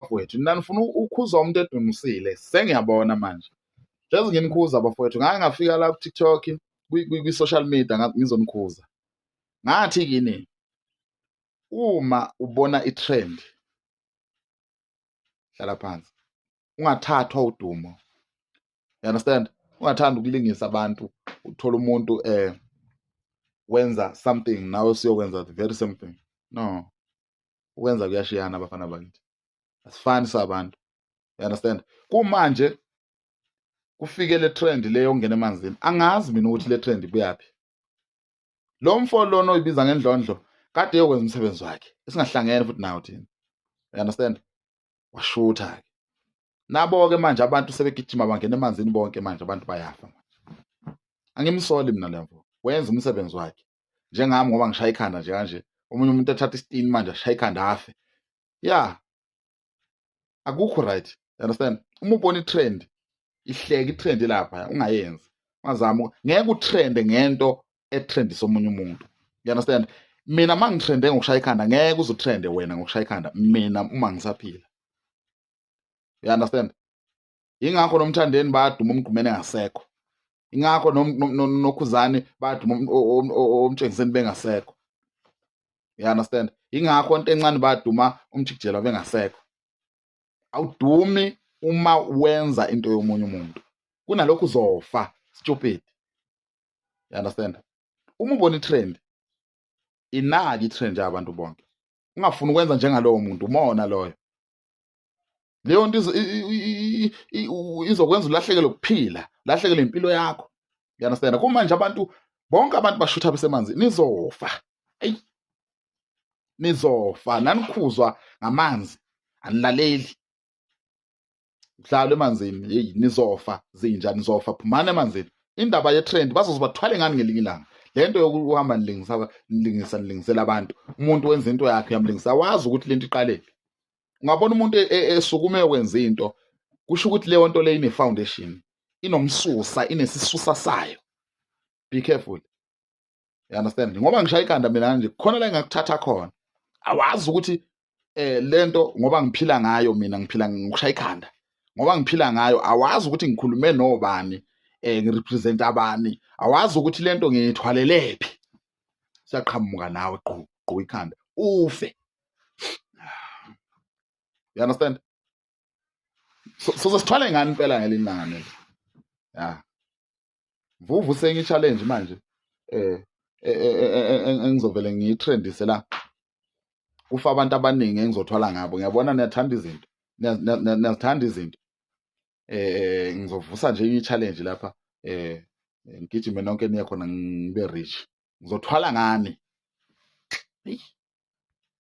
Bafowethu, nina nifuna ukukhuza umuntu edunusile. Sengiyabona manje. Hlezi nginikhuza bafowethu, ngake ngafika la ku-TikTok, kwi-social media ngizonikhuza. Ngathi kini, uma ubona i-trend, hlala phansi. Ungathathwa udumo. You understand? Ungathanda ukulingisa abantu, uthola umuntu wenza something nawe usuyokwenza the very same thing. No. Ukwenza kuyashiyana abafana bakithi. Asifani sabantu. You understand? Kumanje kufike le trend le yokungena emanzini. Angazi mina ukuthi le trend ibuyaphi. Lo mfo lona oyibiza ngendlondlo kade eyokwenza umsebenzi wakhe. Esingahlangene futhi nawo thina. You understand? Washutha ke. Nabo-ke manje abantu sebegijima bangena emanzini bonke manje abantu bayafa manje. Angimsoli mina le mfo. Wenza umsebenzi wakhe. Njengami ngoba ngishaya ikhanda nje kanje. Omunye umuntu ethatha isitini manje ashaya ikhanda afe. Yeah. Akukho right. You understand? Uma ubona i-trend, ihleke i-trend lapha ungayenzi. Ungazami ngeke utrende ngento etrendisa omunye umuntu. You understand? Mina uma ngitrende ngokushaya ikhanda ngeke uze utrende wena ngokushaya ikhanda mina uma ngisaphila. You understand? Ingakho nomthandeni bayaduma umgqumeni engasekho. Ingakho nokhuzani bayaduma omtshengiseni bengasekho. You understand? Ingakho into encane bayaduma umjikijelwa bengasekho. Awudumi uma wenza into yomunye umuntu. Kunalokhu uzofa stupid. You understand? Uma ubona i-trend, inaki i-trend yabantu bonke. Ungafuni ukwenza njengalowo muntu, umona loyo. Leyo nto izokwenza ulahlekelwe ukuphila, ulahlekelwe impilo yakho. You understand? Kumanje abantu bonke abantu bashutha besemanzini, nizofa. Eyi. Nizofa, nanikhuzwa ngamanzi, anilaleli. Kuhlalwa emanzini, hey nizofa zinja, nizofa, phumani emanzini. Indaba ye-trend bazoze bathwale ngani ngelinye ilanga. Le nto yokuhamba nilingisa nilingisa nilingisela abantu. Umuntu wenza into yakhe uyamlingisa, wazi ukuthi lento iqalephi. Ungabona umuntu esukume wenza into, kusho ukuthi leyo nto le ine foundation, inomsusa, inesisusa sayo. Be careful. You understand? Ngoba ngishaya ikhanda mina nje, khona la engakuthatha khona. Awazi ukuthi lento ngoba ngiphila ngayo mina ngiphila ngokushaya ikhanda. Ngoba ngiphila ngayo awazi ukuthi ngikhulume nobani, ngirepresent abani. Awazi ukuthi lento ngiyithwalelephi. Siyaqhamuka nawe gqu gqu ikhanda ufe. You understand? So sithwale ngani impela ngelinye ilanga nelo. Yeah. Vuvu senye challenge manje engizovele ngiyitrendise la. Kufa abantu abaningi engizothwala ngabo. Ngiyabona niyathanda izinto. Niyazithanda izinto. Ngizovusa nje i-challenge lapha ngigijime nonke niye khona ngibe rich. Ngizothwala ngani?